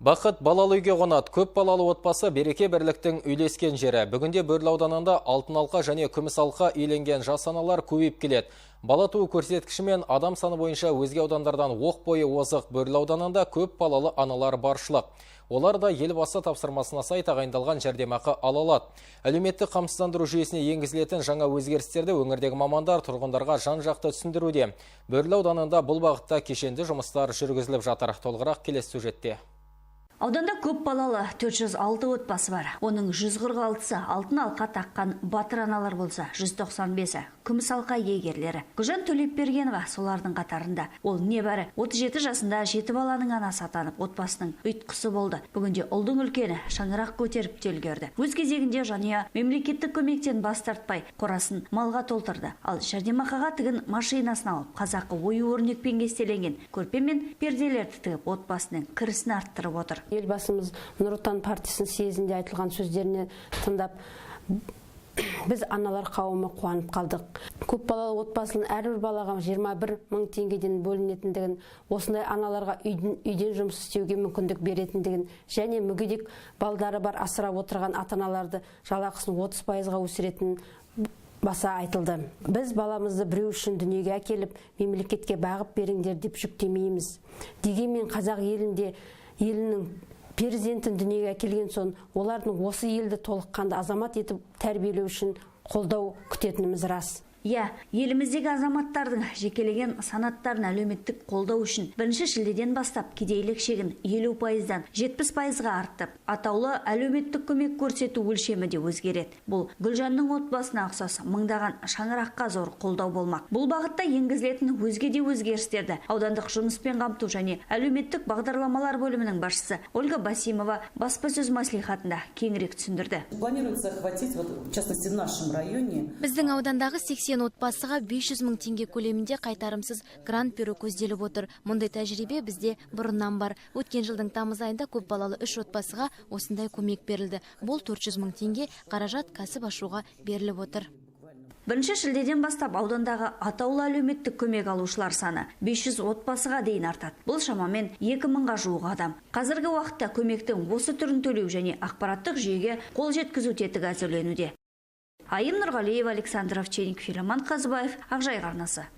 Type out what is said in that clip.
Бақыт балалы үйге қонады. Көп балалы отбасы – береке бірліктің үйлескен жері. Бүгінде Бөрлі ауданында алтын алқа және күміс алқа иеленген жас аналар көбейіп келеді. Бала туу көрсеткішімен адам саны бойынша өзге аудандардан оқ бойы озық Бөрлі ауданында көп балалы аналар баршылық. Олар да Елбасы тапсырмасына сай тағайындалған жәрдемақы ала алады. Әлеуметтік қамсыздандыру жүйесіне енгізілетін жаңа өзгерістерді өңірдегі мамандар тұрғындарға жан-жақты түсіндіруде. Бөрлі ауданында бұл бағытта кешенді жұмыстар жүргізіліп жатыр. Толығырақ келесі сюжетте. Ауданда көп балалы 406 отбасы бар. Оның 146-сы алтын алқа таққан батыр аналар болса, 195-і күміс алқа иегерлері. Гүлжан Төлепбергенова солардың қатарында. Ол небәрі 37 жасында жеті баланың анасы атанып, отбасының ұйытқысы болды. Бүгінде ұлдың үлкені шаңырақ көтеріп те үлгерді. Өз кезегінде жанұя мемлекеттік көмектен бас тартпай, қорасын малға толтырды. Ал жәрдемақыға тігін машинасын алып, қазақы ою өрнекпен кестеленген көрпе мен перделерді тігіп, отбасының кірісін арттырып отыр. Елбасымыз Нұр Отан партиясының съезінде айтылған сөздеріне тыңдап, біз, аналар қауымы, қуанып қалдық. Көп балалы отбасының әрбір балаға 21 мың теңгеден бөлінетіндігін, осындай аналарға үйден жұмыс істеуге мүмкіндік беретіндігін және мүгедек балдары бар асырап отырған ата аналарды жалақысын 30%-ға өсіретінін баса айтылды. Біз баламызды біреу үшін дүниеге әкеліп, мемлекетке бағып беріңдер деп жүктемейміз. Дегенмен қазақ елінде елінің перзентін дүниеге әкелген соң, олардың осы елді толыққанды азамат етіп тәрбиелеу үшін қолдау күтетініміз рас. Иә, еліміздегі азаматтардың жекелеген санаттарын әлеуметтік қолдау үшін 1 шілдеден бастап кедейлік шегін 50%-дан 70%-ға арттып, атаулы әлеуметтік көмек көрсету өлшемі де өзгереді. Бұл Гүлжанның отбасына ұқсас мыңдаған шаңыраққа зор қолдау болмақ. Бұл бағытта енгізілетін өзге де өзгерістерді аудандық жұмыспен қамту және әлеуметтік бағдарламалар бөлімінің басшысы Ольга Басимова баспасөз мәслихатында кеңірек түсіндірді. Планируется охватить, вот, в частности, в нашем районе. Біздің аудандағы 80 отбасыға 500 мың теңге көлемінде қайтарымсыз грант беру көзделіп отыр. Мұндай тәжірибе бізде бұрыннан бар. Өткен жылдың тамыз айында көп балалы үш отбасыға осындай көмек берілді. Бұл 400 мың теңге қаражат кәсіп ашуға беріліп отыр. 1 шілдеден бастап аудандағы атаулы әлеуметтік көмек алушылар саны 500 отбасыға дейін артады. Бұл шамамен 2000-ға жуық адам. Қазіргі уақытта көмектің осы түрін төлеу және ақпараттық жүйеге қол жеткізу тетігі әзірленуде. Айым Нұрғалиева, Александр Овчинников, Роман Қазыбаев, Ақжайық арнасы.